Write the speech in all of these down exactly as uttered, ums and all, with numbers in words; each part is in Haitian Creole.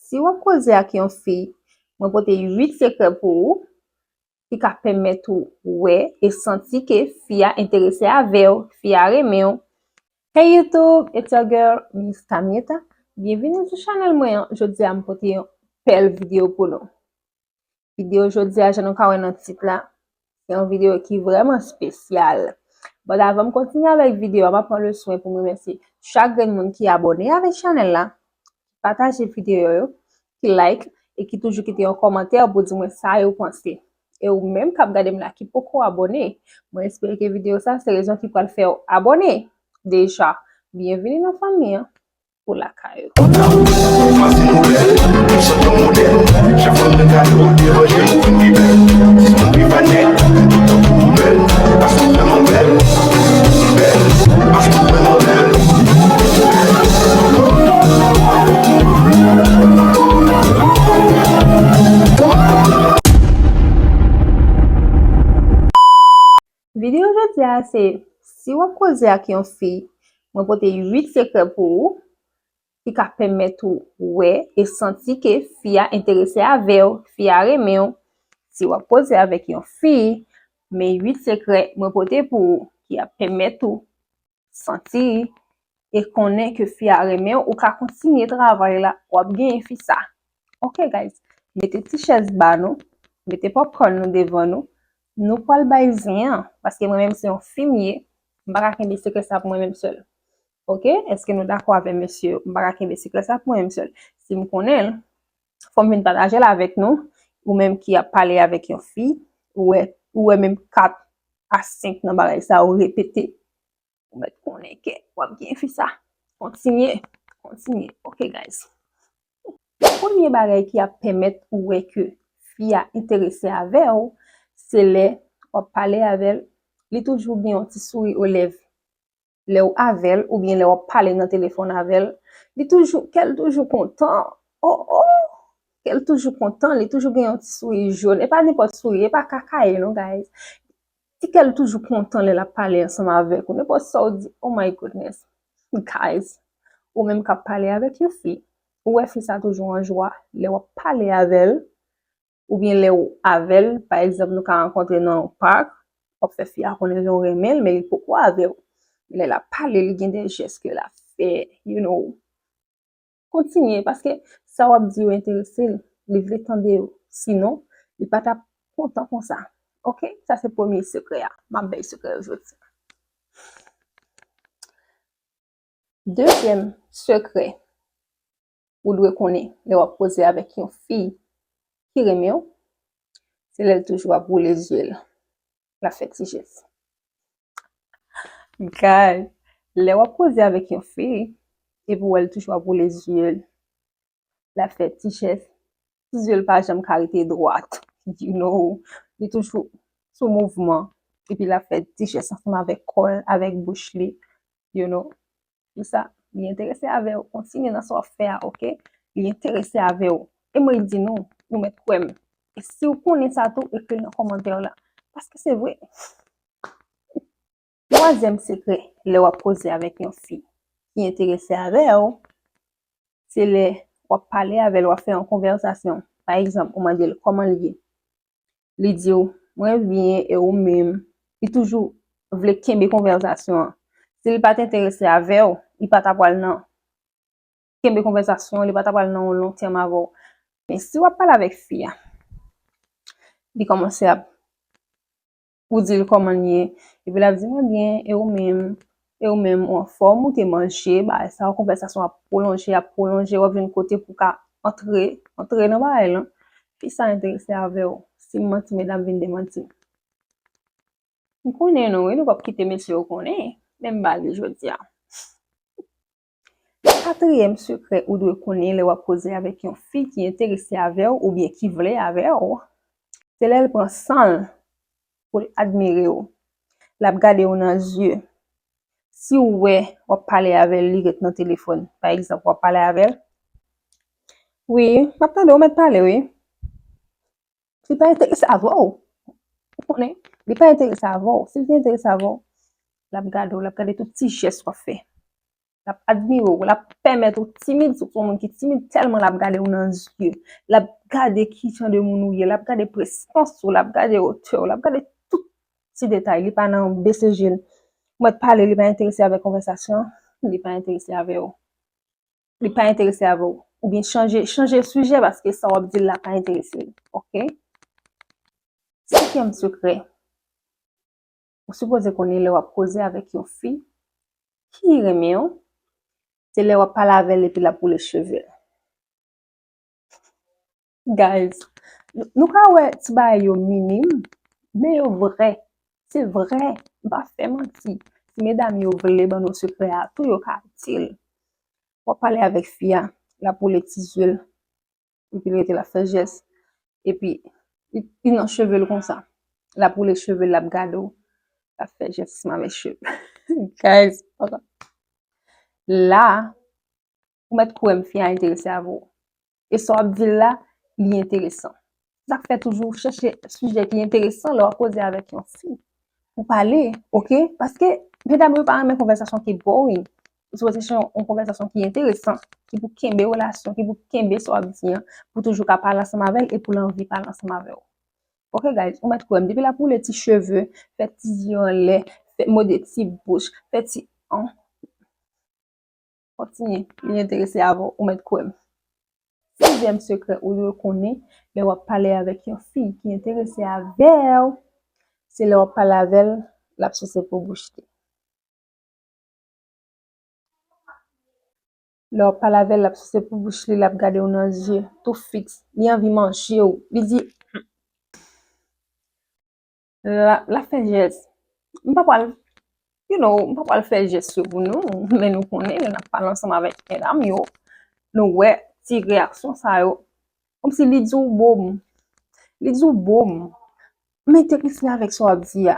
Si w ap koze ak yon fi, mwen pote uit sekrè pou ou ki ka pèmèt ou wè e santi ke fi a enterese avè w, fi a renmen w. Hey YouTube, it's your girl, Miss Tamieta. Byenvini sou chanèl mwen an. Jodi a, m pote yon bèl videyo pou nou. Videyo jodi a, jan nou ka wè nan tit la, se yon videyo ki vrèman espesyal. But avan m kontinye avèk videyo a, m ap pran le swen pou m remèsye chak grenn moun ki abòne avèk chanèl la, ki pataje videyo yo, ki like, e ki toujou kite yon kòmantè pou di mwen sa yo panse. E ou menm k ap gade m la ki poko abòne, mwen espere ke videyo sa se rezon ki pral fè w abòne deja. Byenvini nan fanmi an. Pou lakay ou. Videyo jodi a se, si w ap koze ak yon fi, mwen pote uit sekrè pou ou ki ka pèmèt ou wè e santi ke fi a enterese avè w, fi a renmen w. Si w ap koze avèk yon fi, men uit sekrè mwen pote pou ou ki ap pèmèt ou santi e konnen ke fi a renmen w, ou ka kontinye travay la, w ap genyen fi sa. Ok, guys, mete ti chèz ba nou, mete popcorn nou devan nou, nou pral bay zen an, paske mwen menm se yon fi m ye, m pa ka kenbe sekrè sa pou mwen menm sèl. Ok, èske nou dakò avè m, mesye yo? M pa ka kenbe sekrè sa pou mwen menm sèl. Si m konnen l, fò m vin pataje l avèk nou, ou menm ki ap pale avèk yon fi, ou wè, ou wè menm kat a senk nan bagay sa, ou repete, ou mèt konnen ke w ap gen fi sa. Kontinye, kontinye. Ok, guys. Premye bagay ki ap pèmèt ou wè ke fi a enterese avè w, se lè w ap pale avè l, li toujou gen yon ti souri o lèv. Lè w avè l, oubyen lè w ap pale nan telefòn avè l, li toujou, kè l toujou kontan. Oh, oh! Kè l toujou kontan, li toujou gen yon ti souri jòn. E pa nenpòt souri, e pa kakaye non, guys. Ti kè l toujou kontan lè l ap pale ansanm avèk ou. Nenpòt sa w di, oh my goodness. Guys, ou menm k ap pale avèk yon fi, ou wè fi sa toujou an jwa lè w ap pale avè l, oubyen lè w avè l, pa egzanp, nou ka rankontre nan yon pak, w ap fè fi a konnen jan w renmen l, men li poko avè w. Men lè l ap pale, li gen de jès ke l ap fè, you know. Kontinye, paske sa w ap di yo enterese l, li vle tande yo. Sinon, li pa t ap kontan konsa. Ok? Sa se premye sekrè a. M ap bay sekrè yo jodi a. Dezyèm sekrè ou dwe konnen lè w ap koze avèk yon fi ki renmen w, se lè l toujou ap woule zye l. L ap fè ti jès. Guys, lè w ap koze avèk yon fi, epi w wè l toujou ap woule zye l, l ap fè ti jès, ti zye l pa janm ka rete dwat, you know, li toujou sou mouvman, epi l ap fè ti jès ansanm avèk kò l, avèk bouch li, you know. Pou sa, li enterese avè w, kontinye nan sa w ap fè a, ok? Li enterese avè w. E mwen di nou, nou mèt kwè m. E si w konnen sa tou, ekri l nan kòmantè la. Paske se vre. Twazyèm sekrè, lè w ap koze avèk yon fi ki enterese avè w, se lè w ap pale avè l, w ap fè yon konvèsasyon. Pa egzanp, ou mande l kòman l ye. Li di w, mwen byen, e ou menm? Li toujou vle kenbe konvèsasyon an. Si li pa t enterese avè w, li pa ta pral nan kenbe konvèsasyon an, li pa ta pral nan yon long tèm avè w. Men si w ap pale avèk fi a, li kòmanse ap, ou di l kòman l ye, epi l ap di, mwen byen, e ou menm? E ou menm, ou anfòm, ou te manje, bagay sa yo, konvèsasyon ap pwolonje, ap pwolonje, w ap jwenn kote pou w ka antre, antre nan bagay lan. Fi sa enterese avè w. Si m manti, medam, vin demanti m. M konnen nou, wi, nou p ap kite mesye yo konnen, men m ba li jodi a. Katriyèm sekrè ou dwe konnen lè w ap koze avèk yon fi ki enterese avè w oubyen ki vle avè w, se lè l pran san l pou l admire w. L ap gade w nan zye. Si w wè w ap pale avè l, li ret nan telefòn, pa egzanp, w ap pale avè l, wi, m ap tande w mèt pale, wi. Li pa enterese avè w. Ou konnen, li pa enterese avè w. Si l te enterese avè w, l ap gade w, l ap gade tout ti jès w ap fè. L ap admire w, l ap pèmèt ou timid, si w se yon moun ki timid, tèlman l ap gade w nan zye. L ap gade ki jan de moun ou ye, l ap gade prestans ou, l ap gade wotè w, l ap gade tout ti detay. Li pa nan bese je l. Ou mèt pale, li pa enterese avèk konvèsasyon an, li pa enterese avè w. Li pa enterese avè w. Oubyen chanje, chanje sijè paske sa w ap di l la pa enterese l. Oke? Senkyèm sekrè. Ou sipoze konnen lè w ap koze avèk yon fi ki renmen w, se lè w ap pale avè l epi l ap woule cheve l. Guys, nou ka wè ti bagay yo minim, men yo vrè. Se vrè. M pa fè manti. Si medam yo vle ban nou sekrè a tou, yo ka di l. W ap pale avèk fi a, l ap woule ti zye l, epi l rete l ap fè jès. Epi, li, li nan cheve l konsa. L ap woule cheve l, l ap gade w, l ap fè jès ansanm avèk cheve l. Guys, la, ou mèt kwè m, fi a enterese avè w. E sa w ap di l la, li enteresan. Se sa k fè toujou chèche sijè ki enteresan lè w ap koze avèk yon fi. Pou pale, oke? Paske medam yo pa renmen konvèsasyon ki boring. Ou sipoze chèche yon, yon konvèsasyon ki enteresan, ki pou kenbe relasyon, ki pou kenbe sa w ap di an, pou toujou ka pale ansanm avè l e pou l anvi pale ansanm avè w. Oke, guys, ou mèt kwè m. Depi l ap woule ti cheve, fè ti zye anlè, fè mode ti bouch, fè ti, an, kontinye, li enterese avè w, ou mèt kwè m. Sizyèm sekrè ou dwe konnen lè w ap pale avèk yon fi ki enterese avè w, se lè w ap pale avè l, l ap souse pou bouch li. Lè w ap pale avè l, l ap souse pou bouch li, l ap gade w nan zye, tou fiks. Li anvi manje w. Li di, l ap, l ap fè jès. M pa pral, you know, m pa pral fè jès yo pou nou, men nou konnen, lè n ap pale ansanm avèk medam yo, nou wè ti reyaksyon sa yo. Kòmsi li di w bòm. Li di w bòm. M enterese avèk sa w ap di a.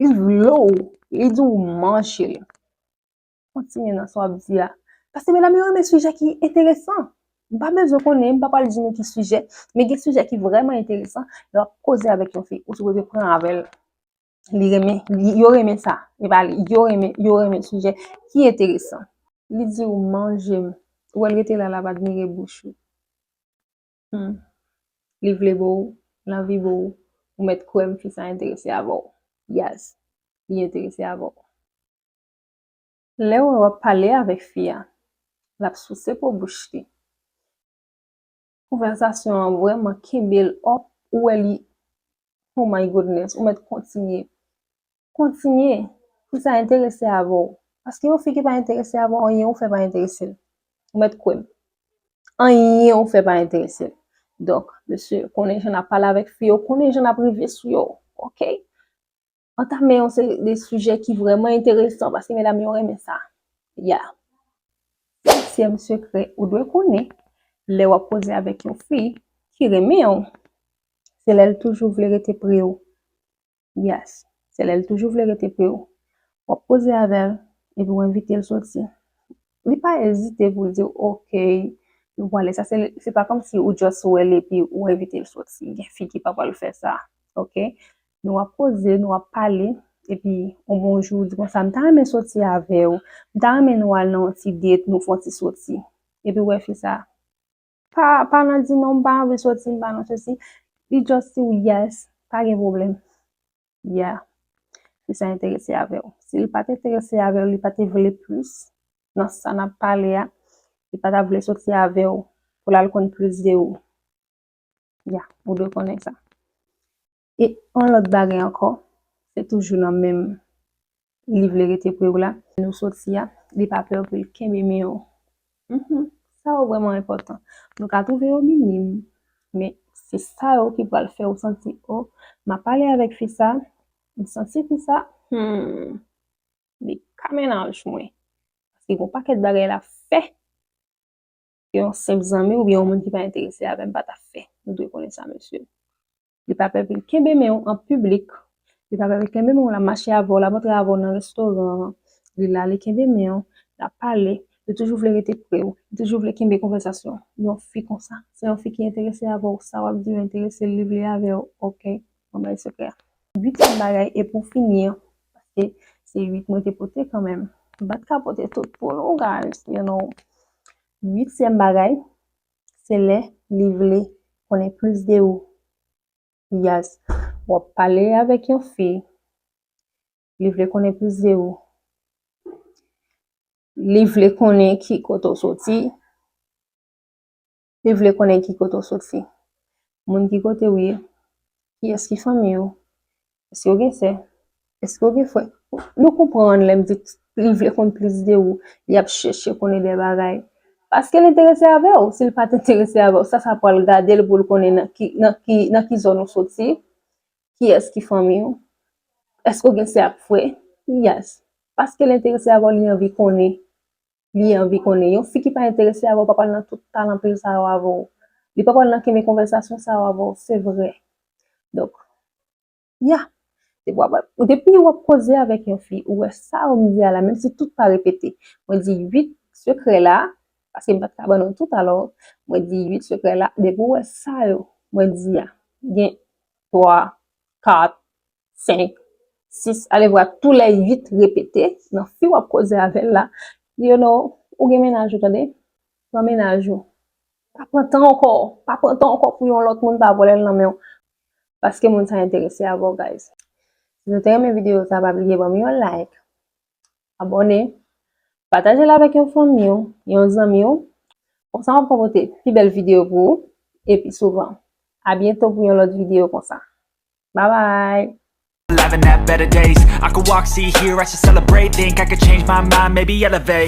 Li vle w. Li di w manje l. Kontinye nan sa w ap di a. Paske medam yo renmen sijè ki enteresan. M pa bezwen konnen, m pa pral di nou ki sijè, men gen sijè ki vrèman enteresan. Lè w ap koze avèk yon fi, ou sipoze pran avè l. Li renmen, li, yo renmen sa. E pa li, yo renmen, yo renmen sijè ki enteresan. Li di w manje m. Ou wè l rete la, l ap admire bouch ou. Hmm. Li vle bo w, l anvi bo w, ou mèt kwè m, fi sa enterese avè w. Yes, li enterese avè w. Lè w wè w ap pale avèk fi a, l ap souse po bouch li. Konvèsasyon an vrèman kenbe l up, ou wè li, oh my goodness, ou mèt kontinye. Kontinye, fi sa enterese avè w. Paske yon fi ki pa enterese avè w, anyen ou fè pa enterese l. Ou mèt kwè m. Anyen ou fè pa enterese l. Donk, mesye, konnen jan n ap pale avèk fi yo, konnen jan n ap rive sou yo, oke? Antame yon seri de sijè ki vrèman enteresan, paske medam yo renmen sa. Ya. Setyèm sekrè ou dwe konnen, lè w ap koze avèk yon fi ki renmen w, se lè l toujou vle rete pre w. Yes. Se lè l toujou vle rete pre w. W ap koze avè l, epi w envite l soti. Li pa ezite pou l di w, "Ok, nou prale." Sa se, se pa kòmsi ou just wè l epi ou envite l soti. Gen fi ki pa pral fè sa, ok? Nou ap koze, nou ap pale, epi yon bon jou, ou di konsa, "M ta renmen soti avè w. M ta renmen nou al nan yon ti date, nou fè yon ti soti." Epi w wè fi sa, pa, pa nan di, "Non, m pa anvi soti, m pa nan sesi." Li just di w, "Yes, pa gen pwoblèm." Yeah. Fi sa enterese avè w. Si li pa t enterese avè w, li pa te vle plis nan sa n ap pale a, li pa t ap vle soti avè w pou l al konn plis de ou. Yeah, ou dwe konnen sa. E yon lòt bagay ankò, se toujou nan menm li vle rete pre w la, nou soti a, li pa pè pou l kenbe men w. Mhm. Sa yo vrèman enpòtan. Nou ka twouve yo minim, men se sa yo ki pral fè w santi, "O, m ap pale avèk fi sa, m santi fi sa, hmm, li ka mennaj mwen." Paske gen yon pakèt bagay l ap fè ke yon senp zanmi oubyen yon moun ki pa enterese avè m pa t ap fè. Nou dwe konnen sa, mesye. Li pa pè pou l kenbe men w an piblik. Li pa pè pou l kenbe men w, l ap mache avè w, l ap antre avè w nan restoran an. Li la, li kenbe men w, l ap pale. Li toujou vle rete pre w. Li toujou vle kenbe konvèsasyon. Yon fi konsa, se yon fi ki enterese avè w. Sa w ap di yo enterese l, li vle avè w. Ok, mwen bay sekrè a. Uityèm bagay, e pou fini an, paske se uit mwen te pote kanmenm. M pa t ka pote tout pou nou, guys, you know. Uityèm bagay, se lè li vle konnen plis de ou. Yes. W ap pale avèk yon fi, li vle konnen plis de ou. Li vle konnen ki kote w soti. Li vle konnen ki kote w soti. Moun ki kote w ye. Kiyès ki fanmi w? Èske w gen sè? Èske w gen frè? Nou konprann lè m di li vle konn plis de ou. Li ap chèche konnen de bagay. Paske l enterese avè w. Si l pa t enterese avè w, sa sa pral gade l pou l konnen nan ki, nan ki, nan ki zòn ou soti. Kiyès ki fanmi w? Èske w gen sè ak frè? Yes. Paske l enterese avè w, li anvi konnen. Li anvi konnen. Yon fi ki pa enterese avè w pa pral nan tout talan pil sa yo avè w. Li pa pral nan kenbe konvèsasyon sa yo avè w. Se vre. Donk, ya. Depi w ap, depi w ap koze avèk yon fi, ou wè sa yo m di a la, menm si tout pa repete. Mwen di uit sekrè la, paske m pa t ka ban nou tout, alò, mwen di uit sekrè la, depi w wè sa yo mwen di a, gen twa, kat, senk, sis, alevwa tou lè uit repete nan fi w ap koze avè l la, you know, ou gen mennaj ou, tande? Pran mennaj ou. Pa pran tan ankò. Pa pran tan ankò pou yon lòt moun pa vòlè l nan men w. Paske moun sa enterese avè w, guys. Si nou te renmen videyo sa, pa bliye ban m yon like, abòne, pataje l avèk yon fanmi w, yon zanmi w. Konsa w ap pote pi bèl videyo pou ou, epi souvan. A byento pou yon lòt videyo konsa. Bye bye! Living at better days. I could walk, see, hear, I should celebrate. Think I could change my mind, maybe elevate.